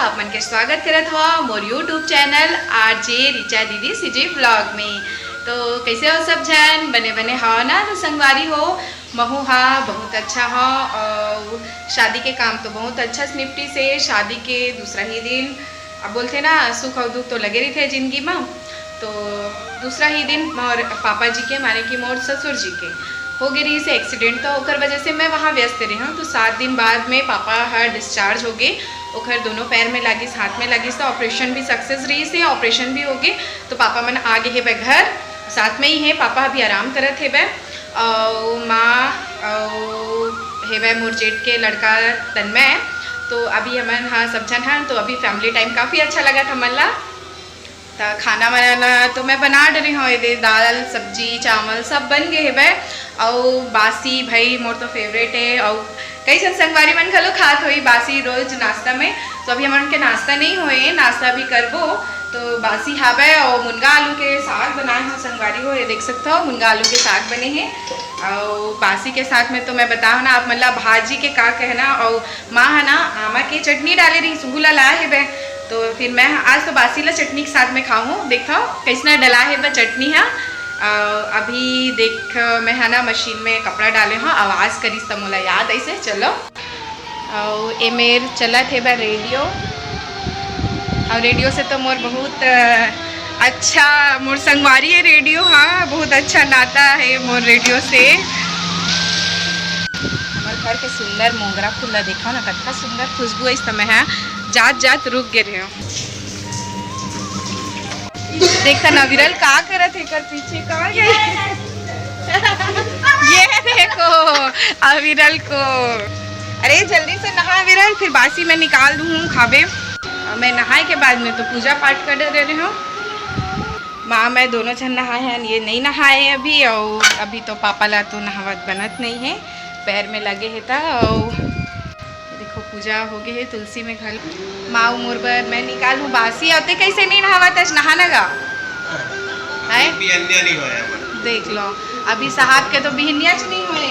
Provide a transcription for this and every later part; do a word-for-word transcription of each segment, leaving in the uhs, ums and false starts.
आप मन के स्वागत करत हव मोर YouTube चैनल आरजे रिचा दीदी सीजी व्लॉग में। तो कैसे हो सब झन? बने बने हव ना? तो संगवारी हो, महू हा बहुत अच्छा हव। और शादी के काम तो बहुत अच्छा से निपटिस हे। शादी के दूसरा ही दिन, अब बोलथे ना, सुख अउ दुख तो लगे रहिथे जिंदगी म। तो दूसरा ही दिन मोर पापा जी के, माने कि मोर ससुर जी के, हो गे रहिस हे एक्सीडेंट, तो ओकर वजह से मैं वहाँ व्यस्त रहे हूँ। तो सात दिन बाद में पापा ह डिस्चार्ज हो गे। ओकर दोनों पैर में लागिस, हाथ में लागिस, तो ऑपरेशन भी सक्सेस रहिस हे, ऑपरेशन भी हो गे। तो पापा मन आ गे हेबे घर, साथ में ही हे, पापा अभी आराम करत हेबे। अउ माँ अउ हेबे मोर जेठ के लड़का तन्मय। तो अभी हमन ह सब झन हन, तो अभी फैमिली टाइम काफ़ी अच्छा लगत हमन ला। त खाना वाना तो मैं बना डरे हव, एदे दाल, सब्जी, चावल सब बन गे हेबे। अउ बासी भाई मोर तो फेवरेट हे, अउ कई झन संगवारी मन घलो खात होही बासी रोज नाश्ता में। तो अभी हमन के नाश्ता नहीं होए, नाश्ता भी करबो। तो बासी हावय अउ मुनगा आलू के साग बनाए हव संगवारी हो, ये देख सकत हव, मुनगा आलू के साग बने हे। अउ बासी के साथ में तो मैं बताहूँ ना आप मन ला, भाजी के का कहना, अउ माँ ह ना आमा के चटनी डाले रहिस, उहू ला लाए हेबे। तो फिर मैं आज तो बासी ला चटनी के साथ में खाहूँ। देखथव कइसना डला हेबे चटनी ह। अउ अभी देख, मैं ह ना मशीन में कपड़ा डाले हव, आवाज़ करिस त मोला याद आइस हे। चलो, अउ ए मेर चलत हेबे रेडियो। अउ रेडियो से तो मोर बहुत, अ, अच्छा, मोर संगवारी हे रेडियो, हाँ, बहुत अच्छा नाता हे मोर रेडियो से। हमर घर के सुंदर मोंगरा फूल ला देखव ना, कतका सुंदर खुशबू आइस, त मैं ह जात जात रुक गे रेहेंव। देख त ना, अविरल का करत हे, एकर पीछे कहाँ गए? ये देखो, अविरल को। अरे जल्दी से नहा अविरल, फिर बासी मैं निकाल दूँ, खाबे। अउ मैं नहाए के बाद में तो पूजा पाठ कर डरे हव। माँ मैं दोनों झन नहाए हन, ये नहीं नहाए अभी, अउ अभी तो पापा ला तो नहावत बनत नहीं हे, पैर में लगे हे त। अउ देखो, पूजा हो गे हे तुलसी में घलो। माँ मोर बर मैं निकालहूँ बासी, अउ ते कइसे नहीं नहावत हस, नहा ना गा। हैं? बिहनिया नहीं होय हमर। देख लो, अभी साहब के तो बिहनिया च नहीं होय।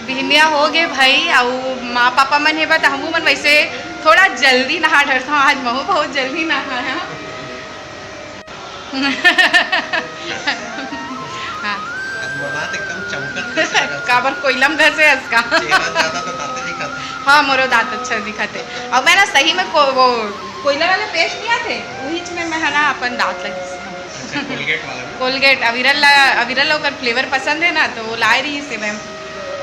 बिहनिया हो गे भाई, अउ माँ पापा मन हेबे त हमू मन वैसे थोड़ा जल्दी नहा डरथन। आज महू बहुत जल्दी नहाए हव। हाँ। आज मोर दाँत एकदम चमकत जैसे लगत हे। काबर कोइला म घसे हस का? चेहरा ज्यादा तो दाँते दिखत हे। हाँ, मोरो दाँत अच्छा दिखत हे। अउ मैं ना सही में को-, वो कोइला वाला पेस्ट नहीं आथे, उहीच में मैं ह ना अपन दाँत ला घिसे हव। अच्छा, कोलगेट वाला में? कोलगेट, अविरल ला, अविरल ला ओकर फ्लेवर पसंद हे ना, तो वो लाए रहिस हे मैं।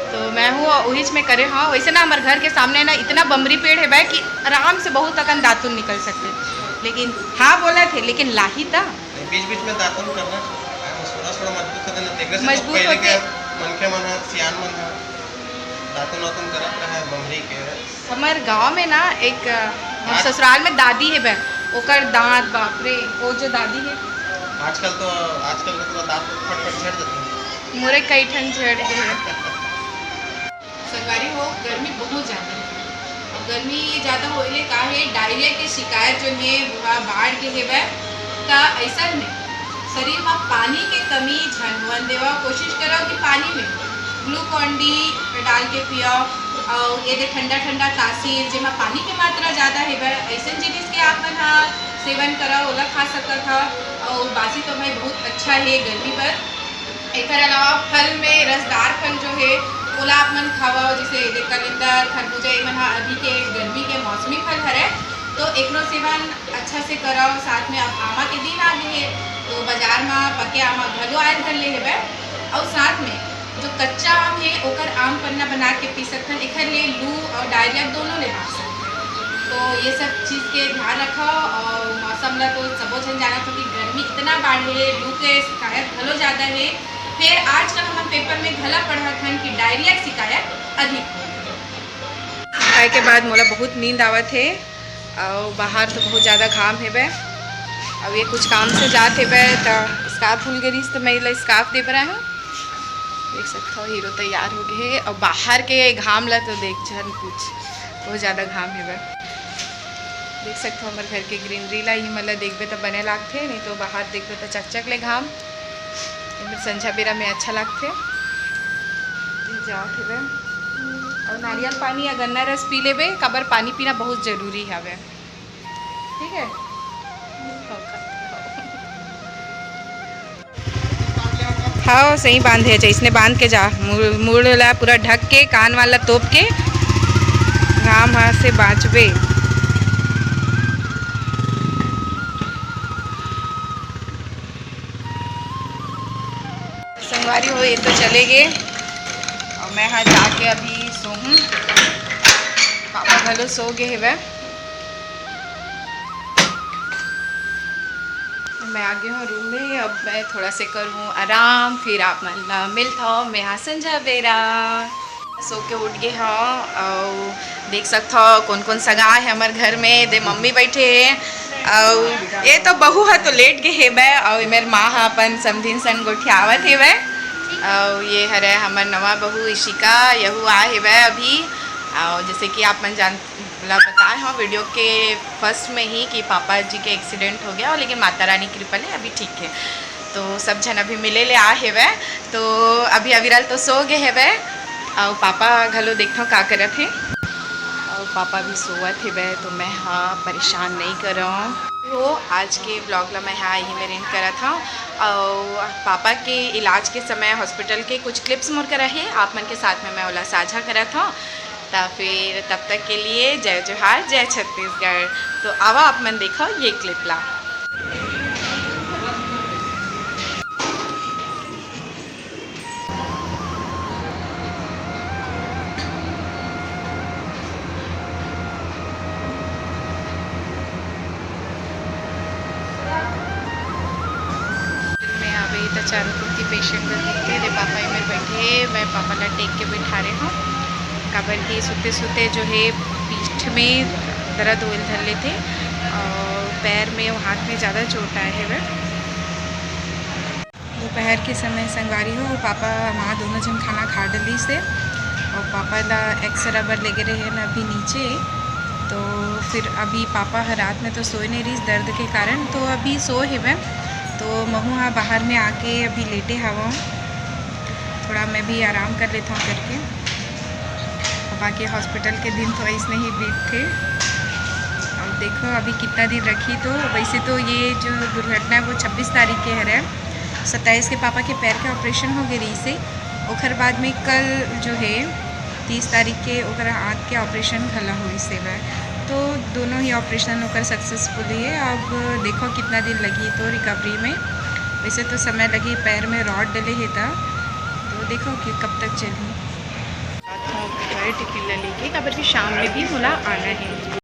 तो मैं हूँ उहीच में करे हव। वैसे ना हमर घर के सामने ना इतना बमरी पेड़ हेबे कि आराम से बहुत अकन दातुन निकल सकथे। लेकिन हाँ बोलत हे, लेकिन लाही त। नहीं, बीच-बीच में दातुन करना चाहिए। मसूड़ा थोड़ा मजबूत होथे ना, तेकर से तो मजबूत पहले होथे। के मनखे मन ह, सियान मन ह, दातुन वातुन करत रहे, बमरी के। हमर गाँव में ना एक, अ, हम आज ससुराल में दादी हेबे, ओकर दाँत, बाप रे, वो जो दादी हे। आजकल तो, आजकल तो पूरा दाँत फट-फट झड़ जाथे। मोरे कई ठन झड़ गे हे। संगवारी हो, गर्मी बहुत ज्यादा हे। अब गर्मी ज्यादा होए ले का हे, डायरिया के शिकायत जो हे, वो ह बाढ़ गे हेवय। त अइसन में शरीर म पानी के कमी झन होवन देवा। कोशिश करव कि पानी में ग्लूकॉन डी डाल के पियव, अउ ये दे ठंडा ठंडा तासीर, जेमा पानी के मात्रा ज्यादा हेवय, अइसन जिनिस के आप मन ह सेवन करव, ओला खा सकत हव। अउ बासी तो भाई बहुत अच्छा हे गर्मी बर। एकर अलावा फल में रसदार फल जो हे, ओला आप मन खावव, जैसे ये दे कलिंदर, खरबूजा, ये मन ह अभी के गर्मी के मौसमी फल हरय, तो एकरो सेवन अच्छा से करव। साथ में अब आमा के दिन आ गे हे, तो बाजार म पके आमा घलो आए धर ले हेबे। अउ साथ में जो कच्चा आम हे, ओकर आम पन्ना बना के पी सकथन। एखर ले लू अउ डायरिया दोनों ले बाँच सकथन। तो ये सब चीज़ के ध्यान रखव। अउ मौसम ला तो सबो झन जानत हो कि गर्मी इतना बाढ़े हे, लू के शिकायत घलो ज़्यादा हे। फेर आजकल हमन पेपर में घला पढ़त हन कि डायरिया के शिकायत अधिक हे। खाए के बाद मोला बहुत नींद आवत हे। अउ बाहर तो बहुत ज्यादा घाम हेबे। अउ ये कुछ काम से जात हेबे, त स्कार्फ भूल गे रहिस, त मैं एला स्कार्फ दे बर आए हव। देख सकत हव, हीरो तैयार हो गे हे। अउ बाहर के घाम ला तो देख झन पूछ, बहुत ज्यादा घाम हेबे। देख सकत हव, हमर घर के ग्रीनरी ला ही, मतलब, देखबे त बने लागथे, नहीं तो बाहर देखबे त चकचक ले घाम। एमे संझा बेरा में अच्छा लागथे। जात हेबे। अउ नारियल पानी या गन्ना रस पी लेबे, काबर पानी पीना बहुत जरूरी हवे। ठीक है। हव, सही बांधे हे, अइसने बांध के जा, मुड़, मुड़ ला पूरा ढक के, कान वाला तोप के, घाम हा से बांचबे। संगवारी हो, ये तो चले गे अउ मैं हा जाके अभी सोहूं। पापा घलो सो गे हेवय। मैं आ गे हंव रूम में। अब मैं थोड़ा से करहूं आराम, फिर आप मन ला मिलथंव मैं हा संझा बेरा। सो के उठ गे हंव अउ देख सकथव कोन कोन सगा हे हमर घर में। दे मम्मी बइठे हे अउ ये तो बहू ह तो लेट गे हेबय अउ एमेर माँ ह अपन समधिन संग गोठियावत हेवय। अउ ये हरय हमर नवा बहू इशिका, यहू आ हेबय अभी। अउ जैसे कि आप मन जान ला बताए हंव वीडियो के फर्स्ट में ही कि पापा जी के एक्सीडेंट हो गया, लेकिन माता रानी कृपा ले अभी ठीक है। तो सब झन अभी मिले ले आ हेवय। तो अभी अविरल तो सो गे हेवय, अउ पापा घलो देखथव का करत हे। अउ पापा भी सोवत हेवय, तो मैं हा परेशान नइ करंव। तो आज के ब्लॉग ला मैं हा यही में एंड करत हंव। अउ पापा के इलाज के समय हॉस्पिटल के कुछ क्लिप्स मोर करा हे, आप मन के साथ में मैं ओला साझा करत हंव। त फिर तब तक के लिए जय जोहार, जय छत्तीसगढ़। तो आवा आप मन देखव ये क्लिप ला। में आवे त चारों कुर्ती पेशेंट बर दिखथे। दे पापा एमेर बैठे हे, मैं पापा ला टेक के बैठा रहे हंव, काबर कि सुते सुते जो हे पीठ में दर्द होए ल धर लेथे अउ पैर में अउ हाथ में ज़्यादा चोट आए हेवय। दोपहर के समय संगवारी हो, पापा माँ दोनों झन खाना खा डलिस हे अउ पापा ला एक्सरे बर लेगे रहे न अभी नीचे। तो फिर अभी पापा ह रात में तो सोए नहीं रहिस दर्द के कारण, तो अभी सो हेवय। तो महू हा बाहर में आके अभी लेटे हवं, थोड़ा मैं भी आराम कर लेता हूँ करके। अब आके हॉस्पिटल के दिन तो ऐसने ही बीतथे। अब देखो अभी कितना दिन रखी। तो वैसे तो ये जो दुर्घटना है वो छब्बीस तारीख के हरे, सत्ताईस के पापा के पैर के ऑपरेशन हो गए रही से, ओखर बाद में कल जो है तीस तारीख के ओकर हाथ के ऑपरेशन घला होइस हेवय। तो दोनों ही ऑपरेशन ओकर सक्सेसफुल हे। अब देखो कितना दिन लगही तो रिकवरी में। वैसे तो समय लगही, पैर में रॉड डले हे त, तो देखो कि कब तक चलही। घर टिफिन ला लेके, काबर कि शाम में भी मोला आना है।